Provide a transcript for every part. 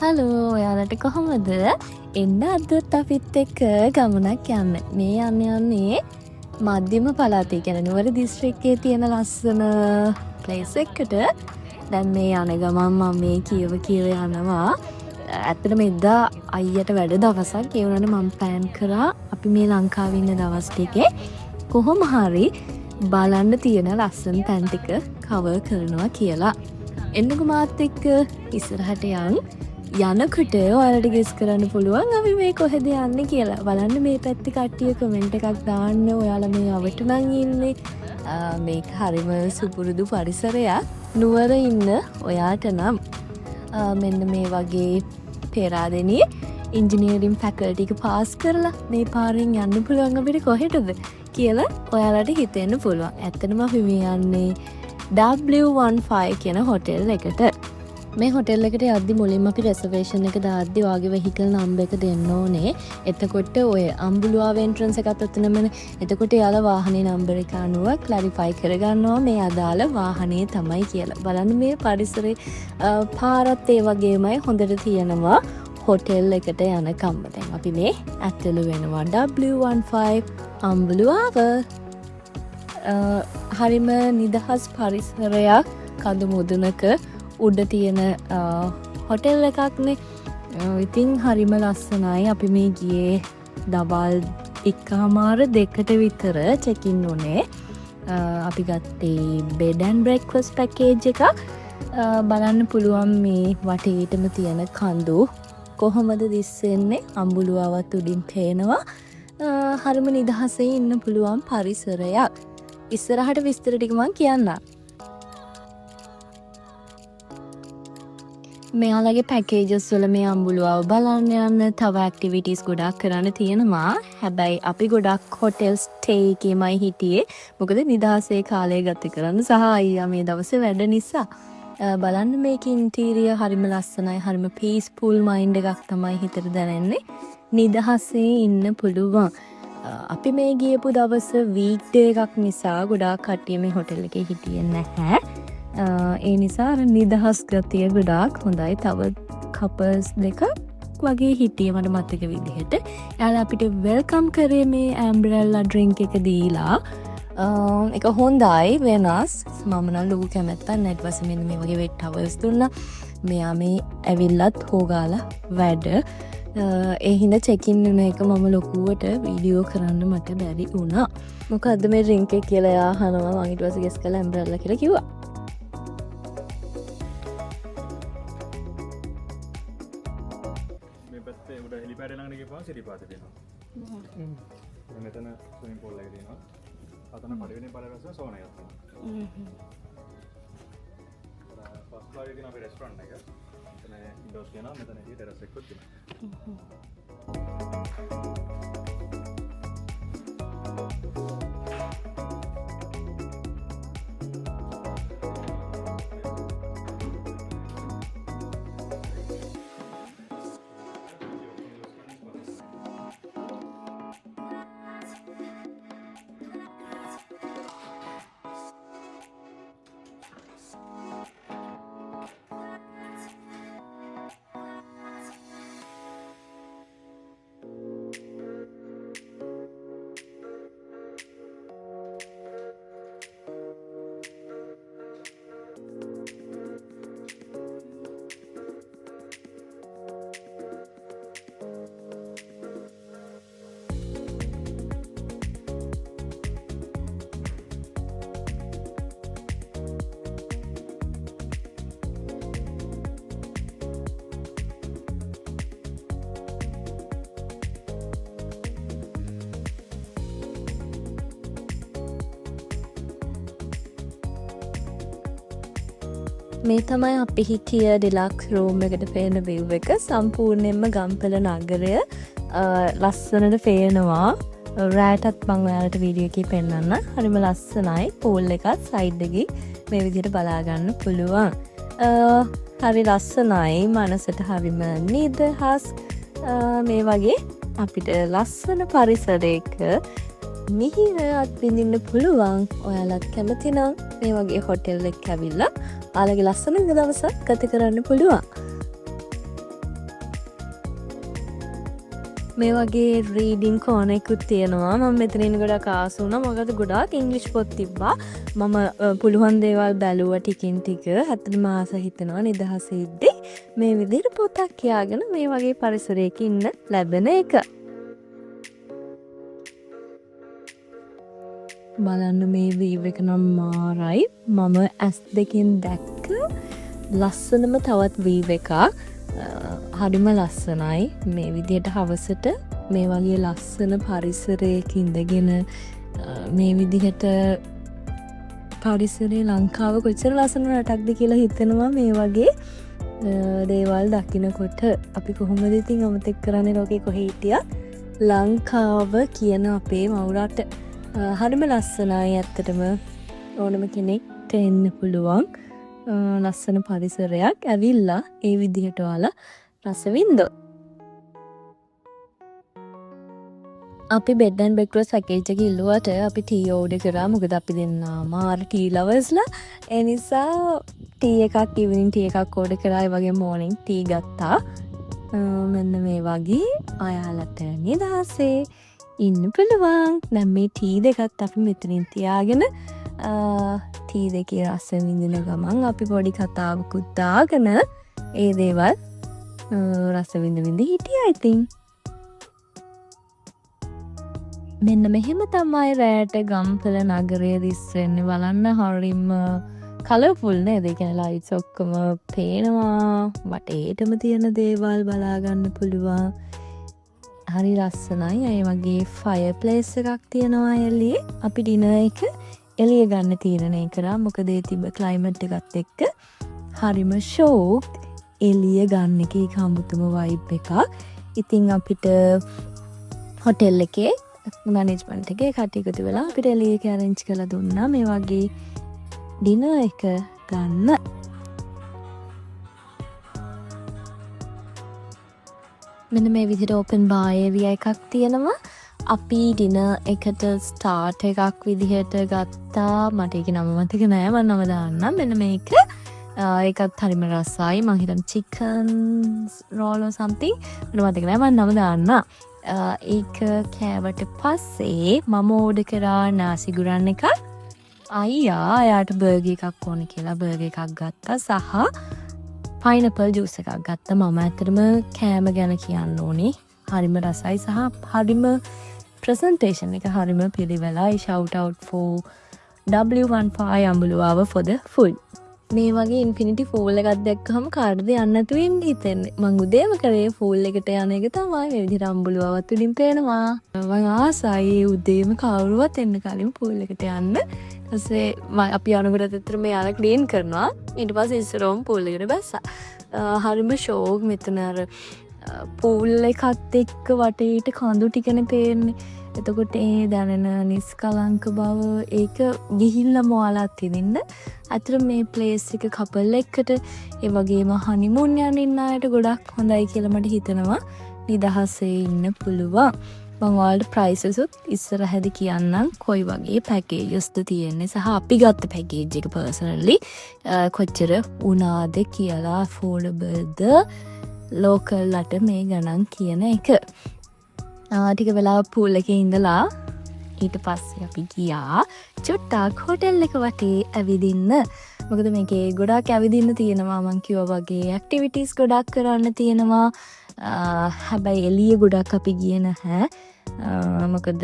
Hello, ඔයාලට කොහොමද? එන්න අදත් අපිත් එක්ක ගමනක් යන්න. මේ යන්න යන්නේ මධ්‍යම පළාතේ, කියන්නේ නුවර දිස්ත්‍රික්කයේ තියෙන ලස්සන ප්ලේස් එකකට. දැන් මේ යන ගමන් මම මේ කියව කියව යනවා. ඇත්තටම එදා අයියට වැඩ දවසක්. ඒ වුණාට මම ප්ලෑන් කරා අපි මේ ලංකාවේ ඉන්න දවස් ටිකේ කොහොම හරි බලන්න තියෙන ලස්සන තැන් ටික කවර් කරනවා කියලා. එන්නකෝ මාත් එක්ක ඉස්සරහට යන්. යනකොට ඔයාලට ගෙස් කරන්න පුළුවන් අපි මේ කොහෙද යන්නේ කියලා. බලන්න මේ පැත්තේ කට්ටිය කමෙන්ට් එකක් දාන්න ඔයාලා මේ අවට නම් ඉන්නේ. මේක හරිම සුපුරුදු පරිසරයක්. නුවර ඉන්න ඔයාට නම් මෙන්න මේ වගේ පේරාදෙණියේ ඉංජිනේරින් ෆැකල්ටි එක පාස් කරලා මේ පාරෙන් යන්න පුළුවන් අපිට කොහෙටද කියලා ඔයාලට හිතෙන්න පුළුවන්. ඇත්තටම අපි මේ යන්නේ W15 කියන හොටෙල් එකට. මේ හොටෙල් එකට යද්දි මුලින්ම අපි රෙසර්වේෂන් එක දාද්දි ඔයාගේ වෙහිකල් නම්බර් එක දෙන්න ඕනේ. එතකොට ඔය අම්බුලුවාව එන්ට්‍රන්ස් එකත් ඔතනමනේ. එතකොට එයාලා වාහනේ නම්බර් එක අනුව ක්ලැරිෆයි කරගන්නවා මේ අදාළ වාහනේ තමයි කියලා. බලන්න මේ පරිසරේ, පාරත් ඒ වගේමයි හොඳට තියෙනවා හොටෙල් එකට යනකම්ම. දැන් අපි මේ ඇතුළු වෙනවා W15 අම්බුලුවාව. හරිම නිදහස් පරිසරයක්, කඳු මුදුනක උඩ තියෙන හොටෙල් එකක්නේ. ඉතින් හරිම ලස්සනයි. අපි මේ ගියේ දවල් එකහමාර දෙකට විතර චෙකින් වුණේ. අපි ගත්තේ බෙඩ් ඇන්ඩ් බ්‍රෙක්ෆාස්ට් පැකේජ් එකක්. බලන්න පුළුවන් මේ වටේටම තියෙන කඳු කොහොමද දිස්සෙන්නේ. අම්බුලුවාවත් උඩින් පේනවා. හරිම නිදහසේ ඉන්න පුළුවන් පරිසරයක්. ඉස්සරහට විස්තර ටික මං කියන්නම්. මෙයාලගේ පැකේජස් වල මේ අම්බුලුවාව බලන්න යන්න තව ඇක්ටිවිටීස් ගොඩක් කරන්න තියෙනවා. හැබැයි අපි ගොඩක් හොටෙල් ස්ටේ එකේමයි හිටියේ. මොකද නිදහසේ කාලය ගත කරන්න සහ අයියා මේ දවසේ වැඩ නිසා. බලන්න මේකේ ඉන්ටීරියර් හරිම ලස්සනයි. හරිම පීස්ෆුල් මයින්ඩ් එකක් තමයි හිතට දැනෙන්නේ. නිදහසේ ඉන්න පුළුවන්. අපි මේ ගියපු දවස වීක් ඩේ එකක් නිසා ගොඩාක් කට්ටිය මේ හොටෙල් එකේ හිටියේ නැහැ. ඒ නිසා අර නිදහස් ගතිය ගොඩාක් හොඳයි. තව කපල්ස් දෙකක් වගේ හිටියේ මට මතක විදිහට. එයාලා අපිට welcome කරේ මේ ඇම්බ්‍රෙල්ලා ඩ්‍රින්ක් එක දීලා. ඒක හොඳයි, වෙනස්. මම නම් ලොකු කැමැත්තක් නෑ. ඊට පස්සේ මෙන්න මේ වගේ වෙට් ටවල්ස් දුන්නා. මෙයා මේ ඇවිල්ලත් හොගාලා වැඩ. ඒ හින්දා චෙක් ඉන් වෙන එක මම ලොකුවට වීඩියෝ කරන්න මට බැරි වුණා. මොකද්ද මේ ඩ්‍රින්ක් එක කියලා එයා අහනවා. මං ඊට පස්සේ ගෙස් කරලා ඇම්බ්‍රෙල්ලා කියලා කිව්වා. මේ පැත්තේ උඩ හෙලිපෑඩ් ළඟට ගිහපුවම සිරිපාත තියෙනවා. මෙතන ස්විමින් පූල් එක තියෙනවා. අතන පළවෙනි පාරේ රස සෝන එකක් තියෙනවා. ෆස්ට් ෆ්ලෝර් එකේ තියෙන අපේ රෙස්ටොරන්ට් එක. මෙතන ඉන්ඩෝස් තියෙනවා, මෙතන එළිය ටෙරස් එකකුත් තියෙනවා. මේ තමයි අපි හිටිය ඩිලක්ස් රූම් එකට පේන විව් එක. සම්පූර්ණයෙන්ම ගම්පල නගරය, ලස්සනට පේනවා. රෑටත් මං ඔයාලට වීඩියෝ එකේ පෙන්නන්න. හරිම ලස්සනයි. පූල් එකත් සයිඩ් එකේ මේ විදිහට බලා ගන්න පුළුවන්. හරි ලස්සනයි. මනසට හරිම නිදහස්. මේ වගේ අපිට ලස්සන පරිසරයක මිහිර අත්විඳින්න පුළුවන්. ඔයාලත් කැමති නම් මේ වගේ හොටෙල් එකක් ඇවිල්ලා ඔයාලගේ ලස්සන දවසක් ගත කරන්න පුළුවන්. මේ වගේ රීඩින් කෝනර් එකකුත් තියෙනවා. මම මෙතන ඉන්න ගොඩක් ආස වුණා. මොකද ගොඩාක් ඉංග්‍රීසි පොත් තිබ්බා. මම පුළුවන් දේවල් බැලුවා ටිකින් ටික. ඇත්තටම ආස හිතෙනවා නිදහසේ ඉද්දි මේ විදිහට පොතක් කියාගෙන මේ වගේ පරිසරයක ඉන්න ලැබෙන එක. බලන්න මේ වීව් එක නම් මාරයි. මම ඇස් දෙකෙන් දැක්ක ලස්සනම තවත් වීව් එකක්. හරිම ලස්සනයි. මේ විදිහට හවසට මේ වගේ ලස්සන පරිසරයක ඉඳගෙන මේ විදිහට පරිසරයේ ලංකාව කොච්චර ලස්සන රටක්ද කියලා හිතෙනවා මේ වගේ දේවල් දකිනකොට. අපි කොහොමද ඉතින් අමතක කරන්නේ ලෝකේ කොහේ හිටියත් ලංකාව කියන අපේ මව් රට. හරිම ලස්සනයි ඇත්තටම. ඕනම කෙනෙක්ට එන්න පුළුවන් ලස්සන පරිසරයක් ඇවිල්ලා ඒ විදිහට ඔයාලා රස වින්දොත්. අපි බෙඩ් ඇන්ඩ් බ්‍රෙක්ෆාස්ට් පැකේජ් එක ඉල්ලුවට අපි ටී ඕඩර් කරා. මොකද අපි දෙන්නා මාර ටී ලවර්ස්ලා. ඒ නිසා ටී එකක්, ඉවිනිං ටී එකක් ඕඩර් කරා. ඒ වගේම මෝර්නිං ටී ගත්තා. මෙන්න මේ වගේ ඔයාලට නිදහසේ ඉන්න පුළුවන්. දැන් මේ ටී දෙකත් අපි මෙතනින් තියාගෙන, ටී දෙකේ රස විඳින ගමන් අපි පොඩි කතාවකුත් දාගෙන ඒ දේවල් රස විඳ විඳ හිටියා ඉතින්. මෙන්න මෙහෙම තමයි රෑට ගම්පල නගරය දිස් වෙන්නේ. බලන්න හරිම කලර්ෆුල් නේද? ඒ කියන්නේ ලයිට්ස් ඔක්කොම පේනවා. වටේටම තියෙන දේවල් බලා ගන්න පුළුවන්. හරි ලස්සනයි. ඒ වගේ ෆයර් ප්ලේස් එකක් තියෙනවා එළියේ. අපි ඩිනර් එක එළිය ගන්න තීරණය කරා. මොකද ඒ තිබ්බ ක්ලයිමට් එකත් එක්ක හරිම ෂෝක් එළිය ගන්න එක ඒක අමුතුම වයිබ් එකක්. ඉතින් අපිට හොටෙල් එකේ මැනේජ්මන්ට් එකේ කට්ටිය එකතු වෙලා අපිට එළිය එක ඇරේන්ජ් කරලා දුන්නා මේ වගේ ඩිනර් එක ගන්න. මෙන්න මේ විදිහට ඕපන් බාර් ඒරියා එකක් තියෙනවා. අපි ඩිනර් එකට ස්ටාර්ට් එකක් විදිහට ගත්තා. මට ඒකේ නම මතක නෑ, මම නම දාන්නම්. මෙන්න මේක. ඒකත් හරිම රසයි. මං හිතන්නේ චිකන් රෝල් or something. මට මතක නෑ, මම නම දාන්නම්. ඒක කෑවට පස්සේ මම ඕඩර් කරා නාසි ගුරන් එකක්. අයියා එයාට බර්ගර් එකක් ඕන කියලා බර්ගර් එකක් ගත්තා සහ පයිනපල් ජූස් එකක් ගත්තා. මම ඇත්තටම කෑම ගැන කියන්න ඕනේ. හරිම රසයි සහ හරිම ප්‍රසන්ටේෂන් එක හරිම පිළිවෙලයි. Shout out for W15 Ambuluwawa for the food. මේ වගේ ඉන්ෆිනිටි පූල් එකක් දැක්කහම කාටද යන්න නැතුව ඉන්න හිතෙන්නේ. මං උදේම කරේ පූල් එකට යන එක තමයි. මේ විදිහට අඹුළුවාවත් උඩින් පේනවා. මං ආසයි උදේම කවුරුවත් එන්න කලින් පූල් එකට යන්න. ඊට පස්සේ අපි යනකොටත් ඇත්තටම මෙයාලා ක්ලීන් කරනවා. ඊට පස්සේ ඉස්සරෝම පූල් එකට බැස්සා. හරිම ෂෝක් මෙතන අර පූල් එකත් එක්ක වටේට කඳු ටිකනේ පේන්නේ. එතකොට ඒ දැනෙන නිස්කලංක බව ඒක ගිහිල්ලම ඔයාලා අත්විඳින්න. ඇත්තටම මේ ප්ලේස් එක කපල් එක්කට ඒ වගේම හනිමූන් යන ඉන්න අයට ගොඩක් හොඳයි කියලා මට හිතෙනවා. නිදහසේ ඉන්න පුළුවන්. මං ඔයාලට ප්‍රයිසස් උත් ඉස්සරහදී කියන්නම් කොයි වගේ පැකේජස්ද තියෙන්නේ සහ අපි ගත්ත පැකේජ් එක පර්සනලි කොච්චර වුණාද කියලා, ඇෆෝඩබල්ද ලෝකල්ලට මේ ගණන් කියන එක. ටික වෙලාවක් පූල් එකේ ඉඳලා ඊට පස්සේ අපි ගියා චුට්ටක් හොටෙල් එක වටේ ඇවිදින්න. මොකද මේකේ ගොඩාක් ඇවිදින්න තියෙනවා. මං කිව්වා වගේ ඇක්ටිවිටීස් ගොඩක් කරන්න තියෙනවා. හැබැයි එළිය ගොඩක් අපි ගියේ නැහැ. මොකද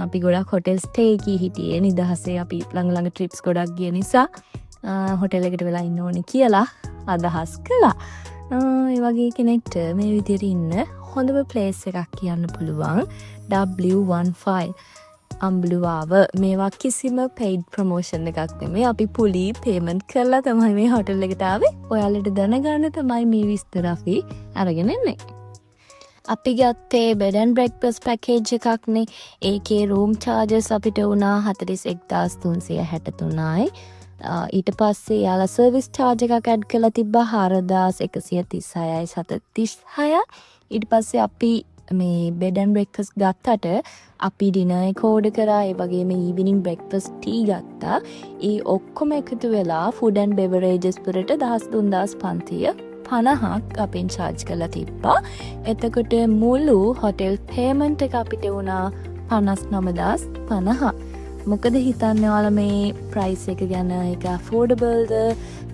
අපි ගොඩක් හොටෙල් ස්ටේ එකේ හිටියේ. නිදහසේ අපි ළඟ ළඟ ට්‍රිප්ස් ගොඩක් ගිය නිසා හොටෙල් එකට වෙලා ඉන්න ඕනේ කියලා අදහස් කළා. ඒ වගේ කෙනෙක්ට මේ විදියට ඉන්න හොඳම ප්ලේස් එකක් කියන්න පුළුවන් W15 අඹුළුවාව. මේවා කිසිම පෙයිඩ් ප්‍රමෝෂන් එකක් නෙමෙයි. අපි පුලි පේමන්ට් කරලා තමයි මේ හොටෙල් එකට ආවේ. ඔයාලට දැනගන්න තමයි මේ විස්තර අපි අරගෙන එන්නේ. අපි ගත්තේ බෙඩ් ඇන්ඩ් බ්‍රෙක්ෆාස්ට් පැකේජ් එකක්නේ. ඒකේ රූම් චාර්ජස් අපිට වුණා 41,363යි. ඊට පස්සේ යාලා සර්විස් චාර්ජ් එකක් ඇඩ් කරලා තිබ්බා 4136යි සත 36. ඊට පස්සේ අපි මේ බෙඩ් ඇන්ඩ් බ්‍රෙක්ෆාස්ට් ගත්තට අපි ඩිනර් එක ඕඩර් කරා. ඒ වගේම ඊවිනිං බ්‍රෙක්ෆාස්ට් ටී ගත්තා. ඒ ඔක්කොම එකතු වෙලා ෆුඩ් ඇන්ඩ් බෙවරේජස් වලට 3500 50ක් අපෙන් චාර්ජ් කරලා තිබ්බා. එතකොට මුළු හොටෙල් පේමන්ට් එක අපිට වුණා 59,050. මොකද හිතන්නේ ඔයාලා මේ ප්‍රයිස් එක ගැන? ඒක ඇෆෝඩබල්ද?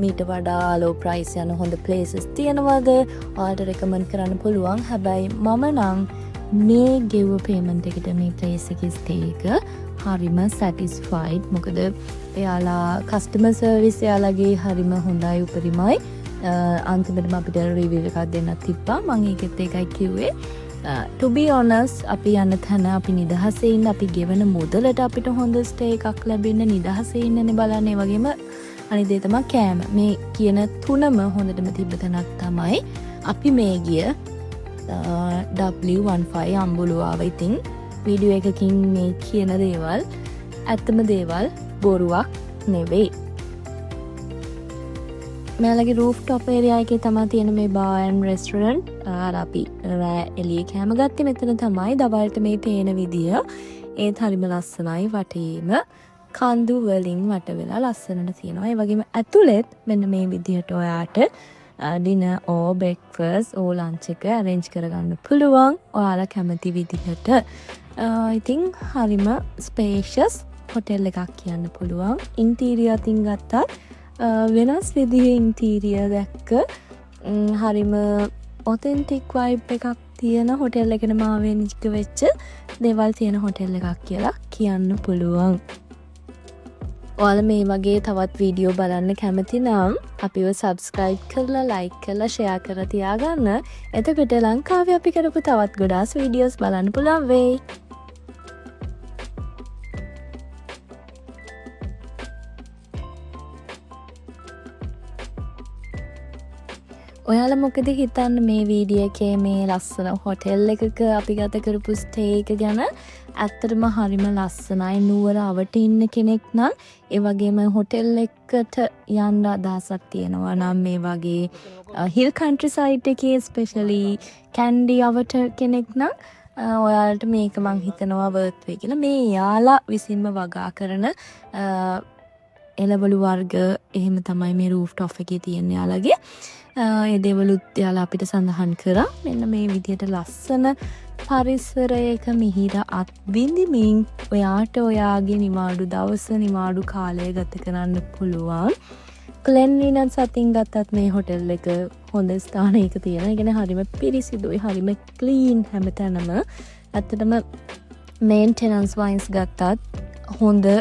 මීට වඩා ලෝ ප්‍රයිස් යන හොඳ ප්ලේසස් තියෙනවද? ඔයාලට රෙකමන්ඩ් කරන්න පුළුවන්. හැබැයි මම නම් මේ ගෙව්ව පේමන්ට් එකට මේ ප්ලේස් එකේ ස්ටේ එක හරිම සැටිස්ෆයිඩ්. මොකද එයාලා කස්ටමර් සර්විස් එයාලගේ හරිම හොඳයි, උපරිමයි. අන්තිමටම අපිට රිවිව් එකක් දෙන්නත් තිබ්බා. මං ඒකෙත් ඒකයි කිව්වේ. ටු බි ඔනස්ට්, අපි යන තැන අපි නිදහසේ ඉන්න, අපි ගෙවන මුදලට අපිට හොඳ ස්ටේ එකක් ලැබෙන්න නිදහසේ ඉන්නනේ බලන්නේ. ඒ වගේම අනිත් දේ තමයි කෑම. මේ කියන තුනම හොඳටම තිබ්බ තැනක් තමයි අපි මේ ගිය W15 අම්බුලුවාව. ඉතින් වීඩියෝ එකකින් මේ කියන දේවල් ඇත්තම දේවල්, බොරුවක් නෙවෙයි. මෙයාලගේ රූෆ් ටොප් ඒරියා එකේ තමා තියෙන මේ බාර් ඇන්ඩ් රෙස්ටොරන්ට්. අර අපි රෑ එළියේ කෑම ගත්තේ මෙතන තමයි. දවල්ට මේ පේන විදිය. ඒත් හරිම ලස්සනයි. වටේම කඳු වලින් වට වෙලා ලස්සනට තියෙනවා. ඒ වගේම ඇතුළෙත් මෙන්න මේ විදිහට ඔයාට ඩිනර් ඕ බ්‍රෙක්ෆාස්ට් ඕ ලන්ච් එක ඇරේන්ජ් කරගන්න පුළුවන් ඔයාලා කැමති විදිහට. ඉතින් හරිම ස්පේෂස් හොටෙල් එකක් කියන්න පුළුවන්. ඉන්ටීරියර් අතින් ගත්තත් වෙනස් විදිහේ ඉන්ටීරියර් දැක්ක. හරිම ඔතෙන්ටික් වයිබ් එකක් තියෙන, හොටෙල් එකටම ආවේනික වෙච්ච දේවල් තියෙන හොටෙල් එකක් කියලා කියන්න පුළුවන්. ඔයාලා මේ වගේ තවත් වීඩියෝ බලන්න කැමති නම් අපිව සබ්ස්ක්‍රයිබ් කරලා, ලයික් කරලා, ෂෙයා කරලා තියාගන්න. එතකොට ලංකාවේ අපි කරපු තවත් ගොඩාක් වීඩියෝස් බලන්න පුළුවන් වෙයි. ඔයාලා මොකද හිතන්නේ මේ වීඩියෝ එකේ මේ ලස්සන හොටෙල් එකක අපි ගත කරපු ස්ටේ එක ගැන? ඇත්තටම හරිම ලස්සනයි. නුවර අවට ඉන්න කෙනෙක් නම්, ඒ වගේම හොටෙල් එකකට යන්න අදහසක් තියෙනවා නම්, මේ වගේ හිල් කන්ට්‍රි සයිඩ් එකේ ස්පෙෂලි කැන්ඩි අවට කෙනෙක් නම් ඔයාලට මේක මං හිතනවා වර්ත් වෙයි කියලා. මේ එයාලා විසින්ම වගා කරන එළවලු වර්ග එහෙම තමයි මේ රූෆ් ටොප් එකේ තියෙන්නේ එයාලගේ. ඒ දේවලුත් එයාලා අපිට සඳහන් කරා. මෙන්න මේ විදිහට ලස්සන පරිසරයක මිහිර අත් විඳිමින් ඔයාට ඔයාගේ නිවාඩු දවස, නිවාඩු කාලය ගත කරන්න පුළුවන්. ක්ලෙන්ලිනස් අතින් ගත්තත් මේ හොටෙල් එක හොඳ ස්ථානයක තියෙන. ඒ කියන්නේ හරිම පිරිසිදුයි, හරිම ක්ලීන් හැමතැනම. ඇත්තටම මේන්ටෙනන්ස් වයිස් ගත්තත් හොඳ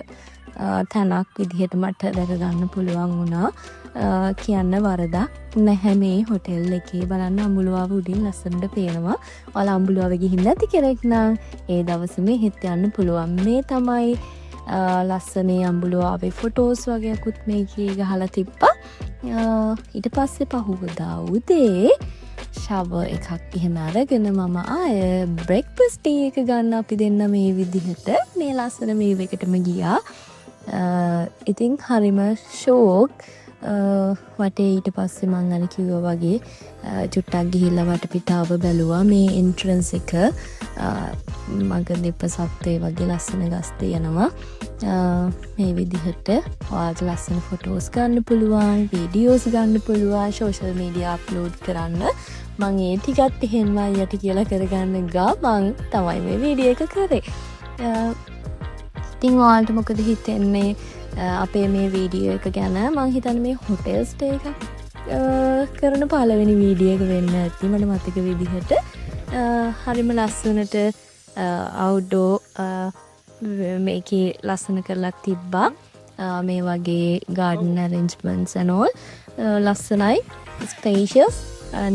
තැනක් විදිහට මට දැක ගන්න පුළුවන් වුණා. කියන්න වරදක් නැහැ මේ හොටෙල් එකේ. බලන්න, අඹුලුවාව උඩින් ලස්සනට පේනවා. ඔයාලා අඹුලුවාව ගිහින් නැති කෙනෙක් නම් ඒ දවසේම එහෙත් යන්න පුළුවන්. මේ තමයි ලස්සනේ අඹුලුවාවේ ෆොටෝස් වගේකුත් මේකේ ගහලා තිබ්බා. ඊට පස්සේ පහුවදා උදේ ෂවර් එකක් එහෙම අරගෙන මම ආය බ්‍රෙක්ෆාස්ට් ටී එක ගන්න අපි දෙන්න මේ විදිහට මේ ලස්සන වීව් එකටම ගියා. ඉතින් හරිම ෂෝක්. වටේ ඊට පස්සේ මං අර කිව්වා වගේ චුට්ටක් ගිහිල්ලා වටපිටාව බැලුවා. මේ එන්ට්‍රන්ස් එක මග දෙපසත් ඒ වගේ ලස්සන ගස් තියෙනවා. මේ විදිහට ඔයාලට ලස්සන ෆොටෝස් ගන්න පුළුවන්, වීඩියෝස් ගන්න පුළුවන්, සෝෂල් මීඩියා අප්ලෝඩ් කරන්න. මං ඒ ටිකත් එහෙම අයියට කියලා කරගන්න ගමන් තමයි මේ වීඩියෝ එක කරේ. ඉතින් ඔයාලට මොකද හිතෙන්නේ අපේ මේ වීඩියෝ එක ගැන? මං හිතන්නේ මේ හොටෙල් ස්ටේ එකක් කරන පළවෙනි වීඩියෝ එක වෙන්න ඇති මට මතක විදිහට. හරිම ලස්සනට අවුට්ඩෝර් මේකේ ලස්සන කරලා තිබ්බා. මේ වගේ ගාඩන් ඇරේන්ජ්මන්ට්ස් ඇන්ඩ් ඕල් ලස්සනයි, ස්පේෂියස්,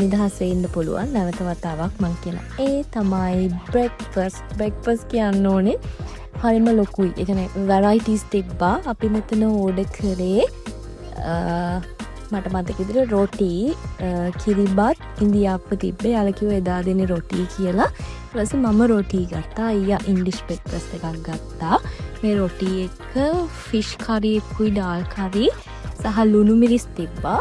නිදහසේ ඉන්න පුළුවන්. නැවත වතාවක් මං කියන ඒ තමයි බ්‍රෙක්ෆාස්ට්. බ්‍රෙක්ෆාස්ට් කියන්න ඕනේ හරිම ලොකුයි. ඒ කියන්නේ වැරයිටිස් තිබ්බා. අපි මෙතන ඕඩර් කරේ මට මතක විදිහට රොටි, කිරිබත්, ඉඳිආප්ප තිබ්බේ. එයාලා කිව්වා එදා දෙන්නේ රොටි කියලා. ඊට පස්සේ මම රොටි ගත්තා. අයියා ඉංග්ලිෂ් බ්‍රෙක්ෆාස්ට් එකක් ගත්තා. මේ රොටි එක ෆිෂ් කරි එකකුයි ඩාල් කරි සහ ලුණු මිරිස් තිබ්බා.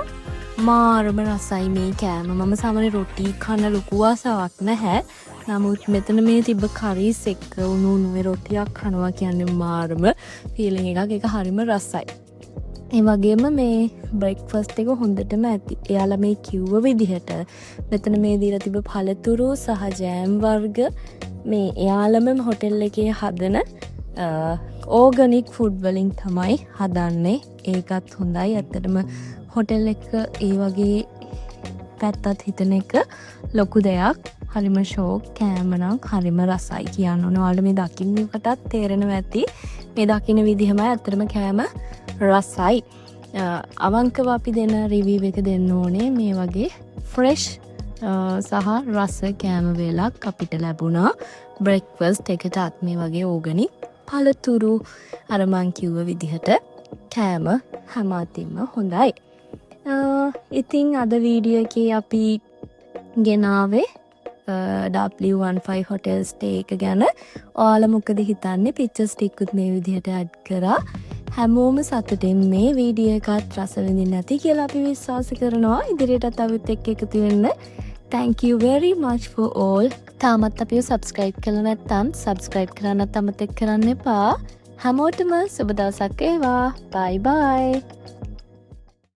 මාරම රසයි මේ කෑම. මම සාමාන්‍ය රොටි කන ලොකු ආසාවක් නැහැ. නමුත් මෙතන මේ තිබ්බ කරීස් එක්ක උණු උණුවේ රොටියක් කනවා කියන්නේ මාරම ෆීලිං එකක්. ඒක හරිම රසයි. ඒ වගේම මේ බ්‍රෙක්ෆාස්ට් එක හොඳටම ඇති. එයාලා මේ කිව්ව විදිහට මෙතන මේ දීලා තිබ්බ පළතුරු සහ ජෑම් වර්ග මේ එයාලම හොටෙල් එකේ හදන ඕගනික් ෆුඩ් වලින් තමයි හදන්නේ. ඒකත් හොඳයි. ඇත්තටම හොටෙල් එක ඒ වගේ පැත්තත් හිතන එක ලොකු දෙයක්. හරිම ෂෝක්. කෑම නම් හරිම රසයි කියන්න ඕන. ඔයාලට මේ දකින්නකටත් තේරෙනවා ඇති. මේ දකින විදිහමයි, ඇත්තටම කෑම රසයි. අවංකව අපි දෙන රිවිව් එක දෙන්න ඕනේ. මේ වගේ ෆ්‍රෙෂ් සහ රස කෑම වේලක් අපිට ලැබුණා. බ්‍රෙක්ෆාස්ට් එකටත් මේ වගේ ඕගනික් පළතුරු, අර මං කිව්ව විදිහට කෑම හැම අතින්ම හොඳයි. ඉතින් අද වීඩියෝ එකේ අපි ගෙනාවේ W15 hotel stay එක ගැන. ඔයාලා මොකද හිතන්නේ? පික්චර්ස් ටිකකුත් මේ විදිහට ඇඩ් කරා. හැමෝම සතුටින් මේ වීඩියෝ එකත් රස විඳින්න ඇති කියලා අපි විශ්වාස කරනවා. ඉදිරියටත් අපිත් එක්ක එකතු වෙන්න. Thank you very much for all. තාමත් අපිව සබ්ස්ක්‍රයිබ් කරලා නැත්නම් සබ්ස්ක්‍රයිබ් කරන්නත් අමතක කරන්න එපා. හැමෝටම සුබ දවසක් වේවා. බයි බයි.